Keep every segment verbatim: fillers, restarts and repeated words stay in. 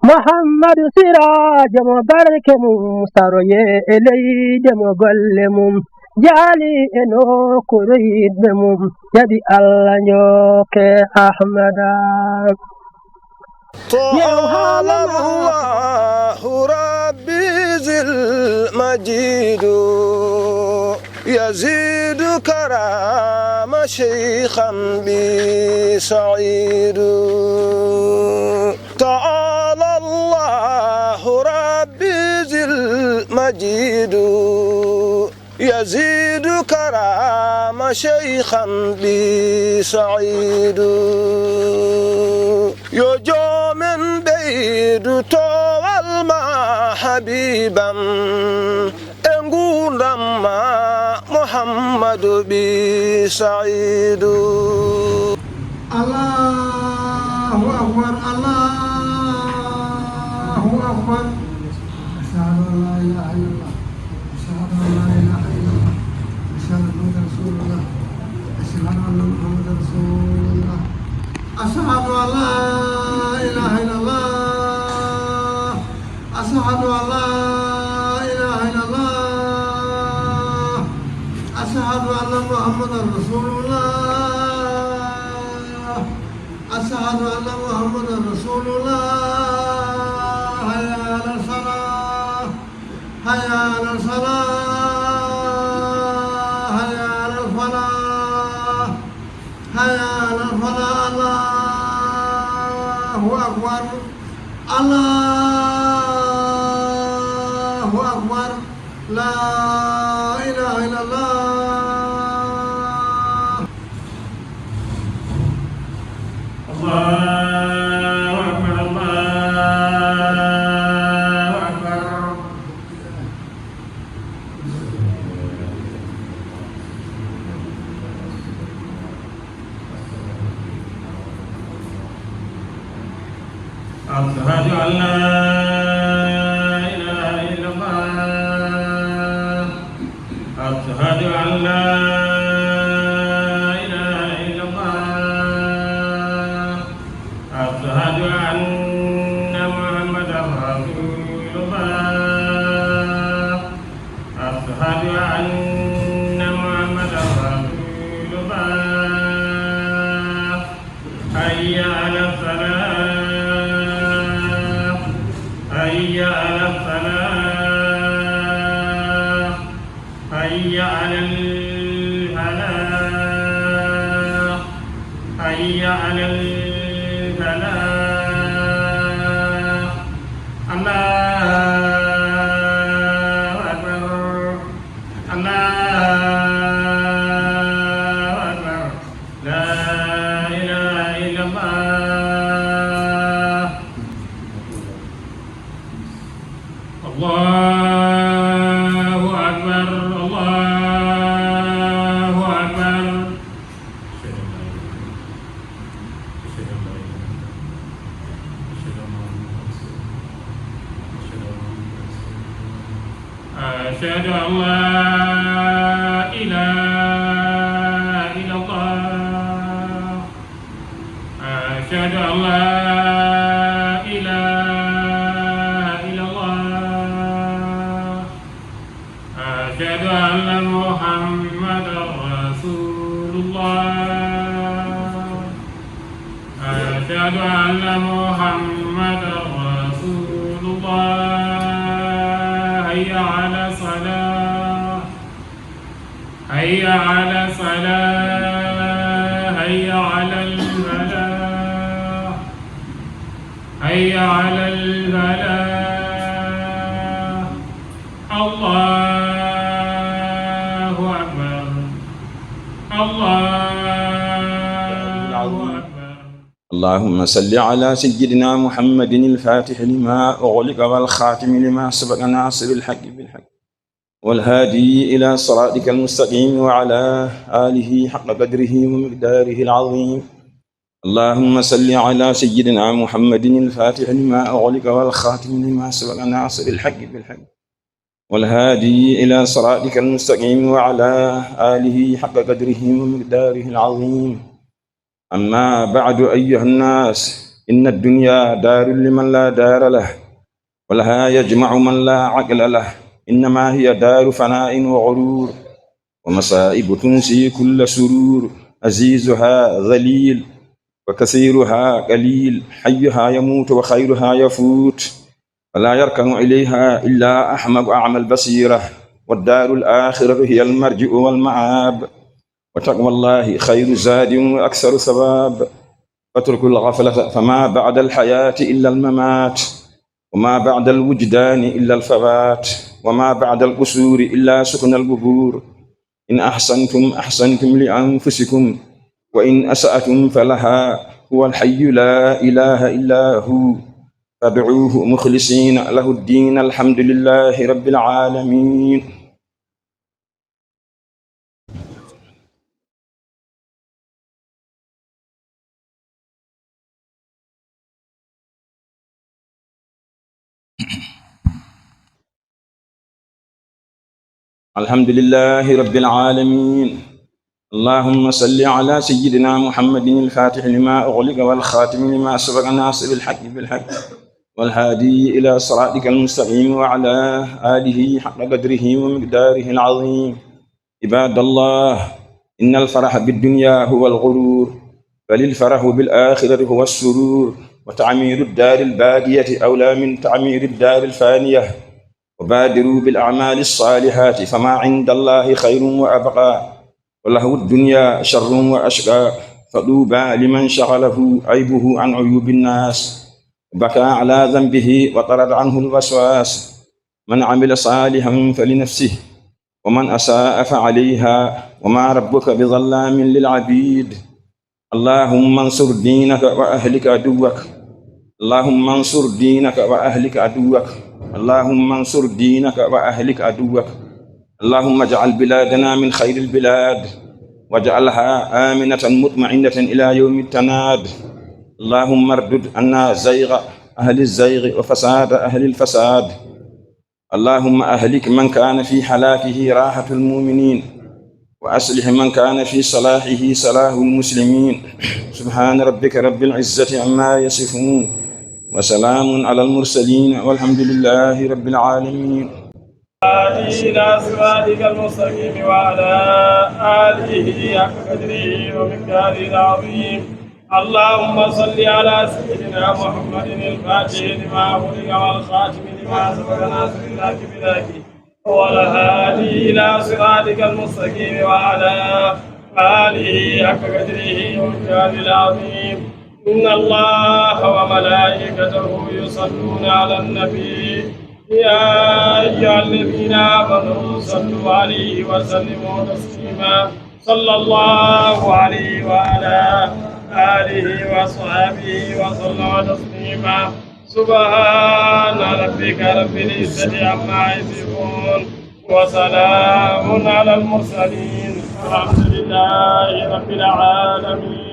Muhammadu Siraajo mo barke mum saroye e leyde mo golle mum jaali e nokkuure yiɗɓe mum jaɓi Allah njokke Ahmada. طال الله ربي ذي المجيد يزيد كرام شيخا بي سعيد. تعالى الله ربي ذي المجيد يزيد كرام شيخا بي سعيد. Yo joomen ɓeydu toowal ma habiiban e nguurndam ma Muhammadu ɓi Sa'iidu. الله أكبر، الله أكبر. أشهد أن لا إله إلا الله. أشهد أن لا إله إلا الله. أشهد أن محمدا رسول الله. أشهد أن محمدا رسول الله. أشهد أن لا إله إلا الله. أشهد أن لا إله إلا الله. أشهد أن محمدا رسول الله. أشهد أن محمدا رسول الله. حي على الصلاة. حي على الصلاة. حي على الفلاح. حي على الفلاح. الله أكبر. الله أكبر. لا إله إلا الله. الله أكبر، الله أكبر. أشهد أن لا إله إلا الله. أشهد أن لا إله إلا الله. أشهد أن محمدا رسول الله. أشهد أن محمدا رسول الله. حي على الصلاة. حي على الصلاة. حي على الفلاح. حي على الفلاح. الله أكبر. الله أكبر. لا إله إلا الله. الله أكبر، الله أكبر. أشهد أن لا إله إلا الله. أشهد أن لا إله إلا الله. أشهد أن محمدا رسول الله. أشهد أن محمدا رسول الله. حي على الصلاة. حي على الصلاة، حي على الفلاح، حي على الفلاح. الله أكبر، الله أكبر. اللهم صل على سيدنا محمد الفاتح لما أغلق والخاتم لما سبق ناصر الحق بالحق والهادي إلى صراطك المستقيم وعلى آله حق قدره ومقداره العظيم. اللهم صل على سيدنا محمد الفاتح لما أغلق والخاتم لما سبق ناصر الحق بالحق والهادي إلى صراطك المستقيم وعلى آله حق قدره ومقداره العظيم. أما بعد، أيها الناس، إن الدنيا دار لمن لا دار له، ولها يجمع من لا عقل له، إنما هي دار فناء وغرور، ومصائب تنسي كل سرور، عزيزها ذليل، وكثيرها قليل، حيها يموت وخيرها يفوت، ولا يركن إليها إلا أحمق أعمى البصيرة، والدار الآخرة هي المرجع والمآب، وتقوى الله خير زاد وأكثر ثواب، واتركوا الغفلة فما بعد الحياة إلا الممات، وما بعد الوجدان إلا الفوات، وما بعد القصور إلا سكن القبور. إن أحسنتم أحسنتم لأنفسكم، وإن أسأتم فلها، هو الحي لا إله إلا هو، فادعوه مخلصين له الدين، الحمد لله رب العالمين. الحمد لله رب العالمين. اللهم صل على سيدنا محمد الفاتح لما أغلق والخاتم لما سبق ناصر الحق بالحق والهادي إلى صراطك المستقيم وعلى آله حق قدره ومقداره العظيم. عباد الله، إن الفرح بالدنيا هو الغرور، بل الفرح بالآخرة هو السرور، وتعمير الدار الباقية أولى من تعمير الدار الفانية، وبادروا بالأعمال الصالحات فما عند الله خير وأبقى، ولهو الدنيا شر وأشقى، فطوبى لمن شغله عيبه عن عيوب الناس، وبكى على ذنبه وطرد عنه الوسواس، من عمل صالحا فلنفسه، ومن أساء فعليها، وما ربك بظلام للعبيد. اللهم انصر دينك وأهلك عدوك. اللهم انصر دينك وأهلك عدوك. اللهم انصر دينك وأهلك عدوك. اللهم اجعل بلادنا من خير البلاد، واجعلها آمنة مطمئنة إلى يوم التناد. اللهم اردد عنا زيغ أهل الزيغ وفساد أهل الفساد. اللهم أهلك من كان في هلاكه راحة المؤمنين، وأصلح من كان في صلاحه صلاح المسلمين. سبحان ربك رب العزة عما يصفون، وسلام على المرسلين، والحمد لله رب العالمين. الهادي إلى صراطك المستقيم وعلى آله حق قدره ومقداره العظيم. اللهم صل على سيدنا محمد الفاتح لما أغلق والخاتم لما سبق ناصر الحق بالحق والهادي إلى صراطك المستقيم وعلى آله حق قدره ومقداره العظيم. إن الله وملائكته يصلون على النبي، يا أيها الذين آمنوا صلوا عليه وسلموا تسليما. صلى الله عليه وعلى آله وصحبه وسلم تسليما. سبحان ربك رب العزة عما يصفون، وسلام على المرسلين، والحمد لله رب العالمين.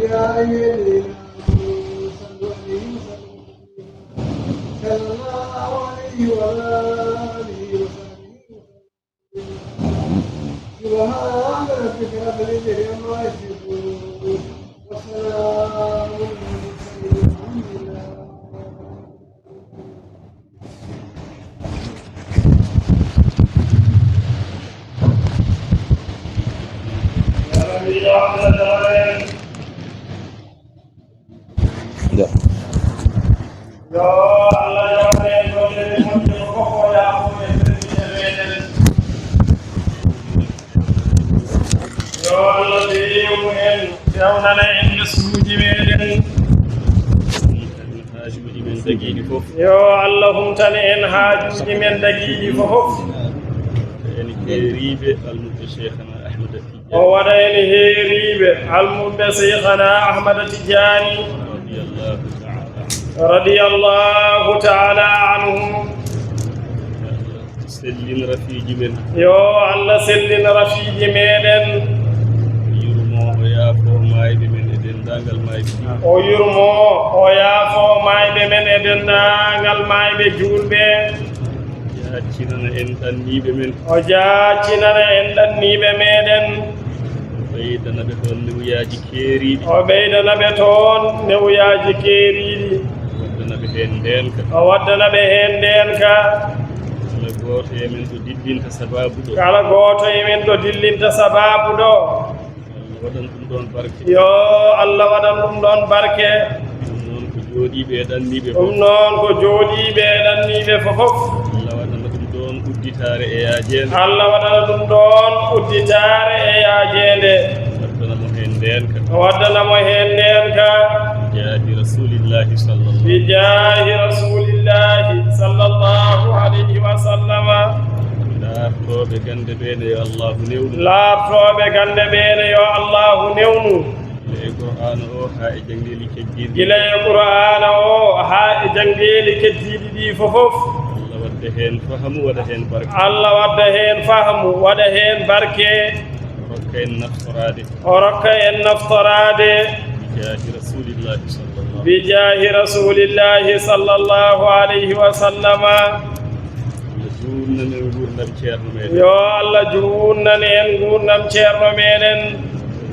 يا أيها الذين آمنوا صلوا عليه وسلموا تسليما. صلى الله عليه وعلى آله وصحبه وسلم. سبحان ربك رب العزة عما يصفون. وسلام على المرسلين والحمد لله. Yo Allah yoɓan en ɗo nde moƴƴi ko fof o yaafo e nder meɗen. Yo Allah ɓeydu en, fewnana en ɓesnguuji meɗen. Haajuuji men dagiiɗi fof. Yo Allah humtan en haajuuji men dagiiɗi fof. En keeriiɓe almuɓɓe Cheikhana Ahmad Tidiane. O waɗa en heeriiɓe almuɓɓe Cheikhana Ahmad Tidiane. Radiyallahu ta'ala. Radiyallahu ta'ala anhu. Sellin rafiiji men. Yo Allah sellin rafiiji meɗen. Yurmo, o yaafo maayɓe men e denndaangal maayɓe. O yurmo, o yaafo maayɓe men e denndaangal maayɓe juulɓe. Jaaccinana en ɗanniiɓe men. O jaaccinana en ɗanniiɓe meɗen. Ɓeydana ɓe toon newuyaaji keeriiɗi. O ɓeydana ɓe toon newuyaaji keeriiɗi. Waddana ɓe heen ndeenka. O waddana ɓe heen ndeenka. Kala gooto e men ɗo dillinta sabaabu ɗo. Kala gooto e men ɗo dillinta sabaabu ɗo. Allah waɗan ɗum ɗoon barke. Yo Allah waɗan ɗum ɗoon barke. Ɗum noon ko jooɗiiɓe e ɗanniiɓe fof. Ɗum noon ko jooɗiiɓe e ɗanniiɓe fof. Allah waɗana ɗum ɗoon udditaare e yaajeende. Allah waɗana ɗum ɗoon udditaare e yaajeende. Waddana mo heen ndeenka. Waddana mo heen ndeenka. Jaahi Rasuulillaahi sallallahu. Bi jaahi Rasuulillaahi sallallahu alayhi wa sallama. Laartooɓe gannde ɓee ne yo Allaahu newnu. Laartooɓe gannde ɓee ne yo Allaahu newnu. Gila e Qur'aana o haa e janngeeli keddiiɗi. Gila e Qur'aana o haa e janngeeli keddiiɗi ɗi fof. Allah wadda heen fahamu, waɗa heen barke. Allah wadda heen fahamu, waɗa heen barke. O rokka en naftoraade. O rokka en naftoraade. Bi jaahi Rasuulillaahi sallallahu. Bi jaahi Rasuulillaahi sallallahu alayhi wa sallama. Allah juutnan en nguurndam ceerno meɗen. Yo Allah juutnan en nguurndam ceerno meɗen.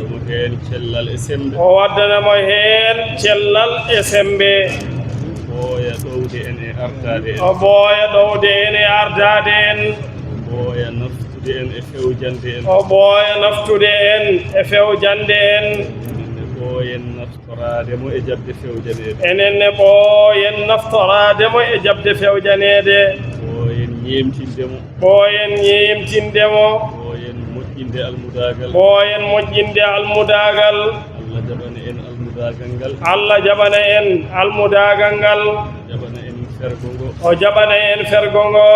Waddana mo heen cellal e semmbe. O waddana mo heen cellal e semmbe. Ɓooya ɗowde en e ardaade en. O ɓooya ɗowde en e ardaade en. Ɓooya naftude en e fewjande en. O ɓooya naftude en e fewjande en. Ɓooyen naftoraade mo e jaɓde fewjaneede. Enen ne ɓooyen naftoraade mo e jaɓde fewjaneede. Ɓooyen ñeemtinde mo. Ɓooyen ñeemtinde mo. Ɓooyen moƴƴinde almudaagal. Ɓooyen moƴƴinde almudaagal. Allah jaɓana en almudaagal ngal. Allah jaɓana en almudaagal ngal. Jaɓana en fergo ngo. O jaɓana en fergo ngo.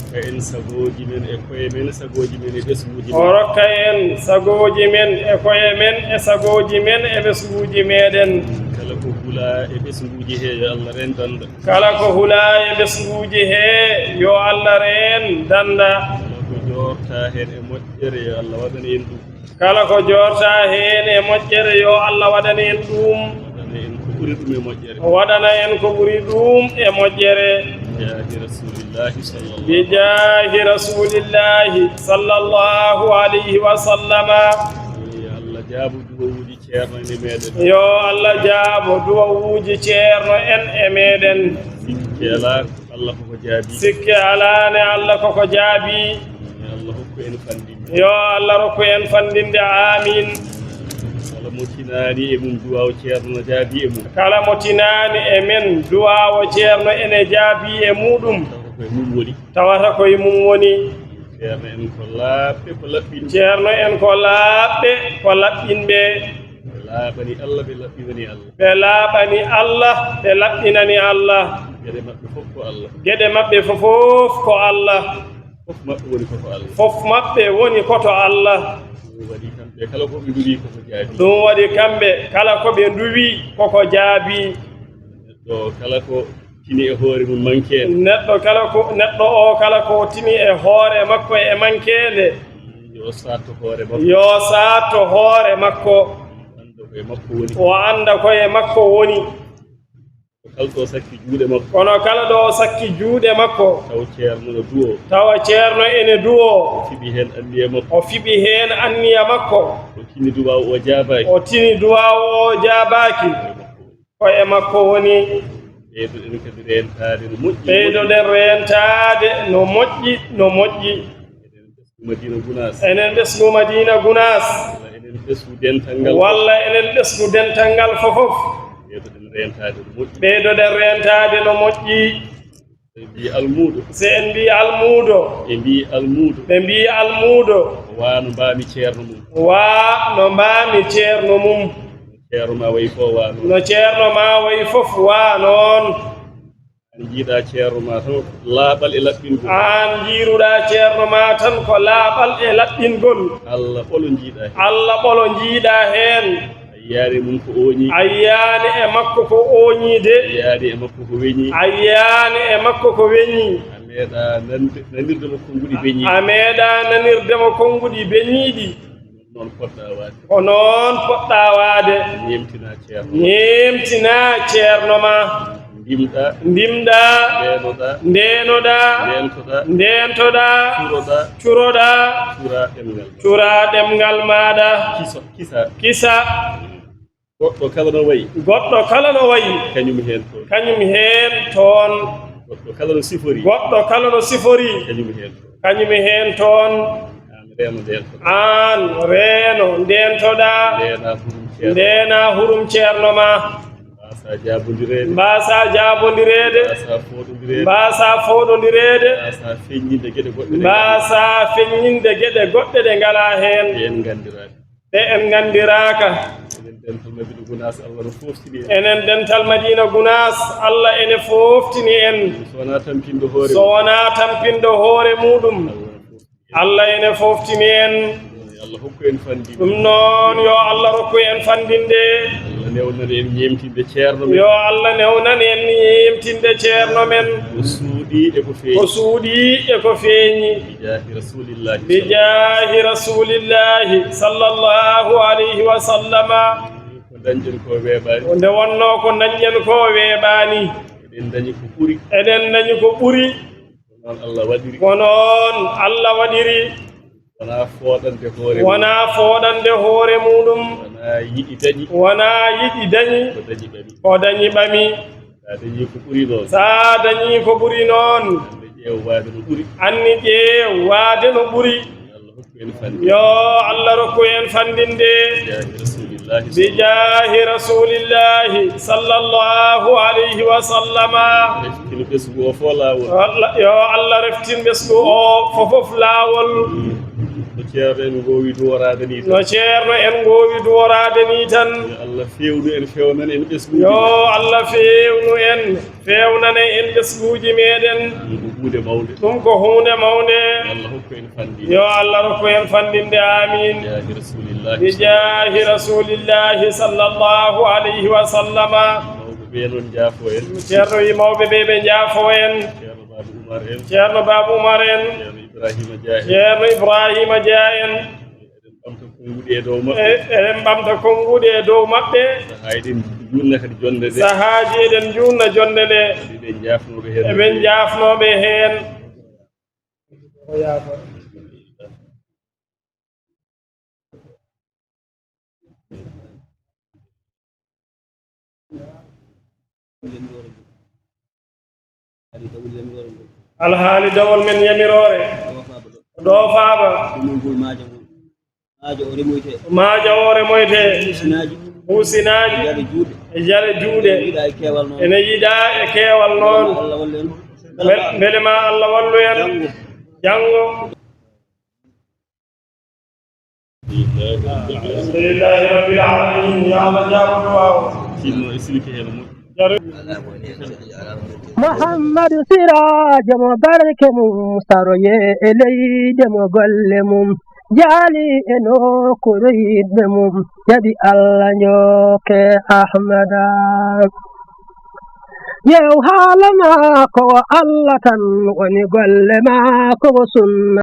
Hokka en sagooji men e koye men, sagooji men e ɓesnguuji men. O rokka en sagooji men e koye men e sagooji men e ɓesnguuji meɗen. Kala ko hulaa e ɓesnguuji he, yo Allah reen dannda. Kala ko hulaa e ɓesnguuji he, yo Allah reen dannda. Kala ko joortaa heen e moƴƴere, yo Allah waɗan en ɗum. Kala ko joortaa heen e moƴƴere, yo Allah waɗan en ɗum. Waɗana en ko ɓuri ɗum e moƴƴere. Waɗana en ko ɓuri ɗum e moƴƴere. Bi jaahi Rasuulillaahi sallallahu. Bi jaahi Rasuulillaahi sallallahu alayhi wa sallama. Yo Allah jaabo duwawuuji ceerno en e meɗen. Yo Allah jaabo duwawuuji ceerno en e meɗen. Sikke alaa, Allah koko jaabi. Sikke alaa ne, Allah koko jaabi. Yo Allah hokku en fanɗinde. Yo Allah rokku en fanɗinde. Aamiin. Kala mo tinaani e mum duwaawo ceerno no jaabi e mum. Kala mo tinaani e men duwaawo ceerno ene jaabi e muɗum. Tawa ko e mum woni. Tawata ko e mum woni. Ceerno en ko laaɓɓe, ko laɓɓinɓe. Ceerno en ko laaɓɓe, ko laɓɓinɓe. Ɓe laaɓani Allah, ɓe laɓɓinani Allah. Ɓe laaɓani Allah, ɓe laɓɓinani Allah. Geɗe maɓɓe fof ko Allah. Geɗe maɓɓe fof ko Allah. Fof maɓɓe woni ko to Allah. Fof maɓɓe woni ko to Allah. Ɗum waɗi kamɓe kala ko ɓe nduwi koko jaabi. Ɗum waɗi kamɓe kala ko ɓe nduwi koko jaabi. Neɗɗo kala ko tini e hoore mum mankeende. Neɗɗo kala ko, neɗɗo o kala ko tini e hoore makko e mankeende. Yo saatto hoore makko. Yo saatto hoore makko. O annda ko e makko woni. O annda ko e makko woni. Kala ɗo sakki juuɗe makko. Kono kala ɗo o sakki juuɗe makko. Tawa Ceerno no duwoo. Tawa Ceerno ene duwoo. O fiɓi heen anniya makko. O fiɓi heen anniya makko. O tini duwaaw o jaabaaki. O tini duwaaw o jaabaaki. Ko e makko woni. Ɓeydoɗen kadi reentaade no moƴƴi. Ɓeydoɗen reentaade no moƴƴi, no moƴƴi. Madiina Gunaas. Enen ɓesngu Madiina Gunaas. Walla enen ɓesngu dental ngal. Walla enen ɓesngu dental ngal fofof. Ɓeydoɗen reentaade no moƴƴi. Ɓeydoɗen reentaade no moƴƴi. Ɓe mbiyi almuudo. So en mbiyi almuudo. Ɓe mbiyi almuudo. Ɓe mbiyi almuudo. Wa no mbaami ceerno mum. Wa no mbaami ceerno mum. Ceerno ma wayi fof wa noon. No ceerno ma wayi fof wa noon. Aan njiiɗaa ceerno ma tan laaɓal e laɓɓingol. Aan njiiruɗaa ceerno ma tan ko laaɓal e laɓɓingol. Allah ɓolo njiiɗaa heen. Allah ɓolo njiiɗaa heen. A yiyaani e mum ko ooñi. A yiyaani e makko ko ooñi de. A yiyaani e makko ko weñi. A yiyaani e makko ko weñi. A meeɗaa nande-, nanirde mo konnguɗi beñiiɗi. A meeɗaa nanirde mo konnguɗi beñiiɗi. Noon poɗɗaa waade. Ko noon poɗɗaa waade. Ñeemtinaa ceerno. Ñeemtinaa ceerno ma. Ndimɗaa. Ndimɗaa. Ndeenoɗaa. Ndeenoɗaa. Ndeentoɗaa. Ndeentoɗaa. Curoɗaa. Curoɗaa. Curaa ɗemngal. Curaa ɗemngal maaɗa. Kisa. Kisa. Kisa. Goɗɗo kala no wayi. Goɗɗo kala no wayi. Kañum heen toon. Kañum heen toon. Goɗɗo kala no sifori. Goɗɗo kala no sifori. Kañum heen toon. Kañum heen toon. Aan reeno ndeentoɗaa. Aan reeno ndeentoɗaa. Ndeenaa hurum ceerno. Ndeenaa hurum ceerno ma. Mbaasaa jaabondireede. Mbaasaa jaabondireede. Mbaasaa fooɗondireede. Mbaasaa fooɗondireede. Mbaasaa feññinde geɗe goɗɗe ɗe ngalaa. Mbaasaa feññinde geɗe goɗɗe ɗe ngalaa heen. Ɗe en nganndiraaka. Ɗe en nganndiraaka. Enen dental Madiina Gunaas, Allah no fooftini en. Enen dental Madiina Gunaas, Allah ene fooftini en. So wonaa tampinɗo hoore. So wonaa tampinɗo hoore muɗum. Allah no fooftini en. Allah ene fooftini en. Yo Allah hokku en fanɗinde. Ɗum noon, yo Allah rokku en fanɗinde. Allah newnan en ñeemtinde ceerno men. Yo Allah newnan en ñeemtinde ceerno men. Ko suuɗii e ko feeñi. Ko suuɗii e ko feeñi. Bijaahi Rasuulillaahi. Bijaahi Rasuulillaahi sallallahu alayhi wa sallama. Ko dañɗen ko weeɓaani. Nde wonnoo ko dañɗen ko weeɓaani. Eɗen dañi ko ɓuri. Eɗen dañi ko ɓuri. Ko noon Allah waɗiri. Ko noon Allah waɗiri. Wonaa fooɗande hoore. Wonaa fooɗande hoore muɗum. Wonaa yiɗi dañi. Wonaa yiɗi dañi. Ko dañi ɓami. Ko dañi ɓami. Sa dañi ko ɓuri noon. Sa dañi ko ɓuri noon. Anni ƴeew waade no ɓuri. Anni ƴeew waade no ɓuri. Allah hokku en fanɗinde. Yo Allah rokku en fanɗinde. Bijaahi Rasuulillaahi. Bijaahi Rasuulillaahi sallallahu alayhi wa sallama. Reftin ɓesngu o fof laawol. Allah, yo Allah reftin ɓesngu o fof laawol. No ceerno en ngoowi duworaade ni tan. No ceerno en ngoowi duworaade ni tan. Yo Allah feewnu en, feewnan en ɓesnguuji. Yo Allah feewnu en, feewnana en ɓesnguuji meɗen. Ɗum ko huunde mawnde. Ɗum ko huunde mawnde. Yo Allah hokku en fanɗinde. Yo Allah rokku en fanɗinde. Aamiin. Bijaahi Rasuulillaahi. Bijaahi Rasuulillaahi sallallahu alayhi wa sallama. Mawɓe ɓe noon njaafo en. Ceerno wi mawɓe ɓe ɓe njaafo en. Ceerno Baabu Umar en. Ceerno Baabu Umar en. Ceerno Ibraahiima Jah en. Ceerno Ibraahiima Jah en. Eɗen ɓamta konnguɗi e dow maɓɓe. E-, eɗen ɓamta konnguɗi e dow maɓɓe. Sahaa eɗen juulna kadi jonnde nde. Sahaaji eɗen juulna jonnde nde. Eɗen njaafnooɓe heen. Eɗen njaafnooɓe heen. Alhaali dawol men yamiroore. Ɗo faaba. Maaja o remoyte. Maaja o remoyte. Huusinaaji. Huusinaaji. Jale juuɗe. E jale juuɗe. Ene yiɗaa e keewal noon. Ene yiɗaa e keewal noon. Mbele ma Allah wallu en. Mbele, mbele ma Allah wallu en. Janngo. Janngo. Alhamdulillahi Rabbil Alamin. Yo Allah jaabo duwaaw. Sinno e silke heen moƴƴi. Muhammadu Siraajo mo barke mum saroye e leyde mo golle mum jaali e nokkuure yiɗɓe mum jaɓi Allah njooke Ahmada. Yew haala maako o Allah tan woni golle maako o sunna.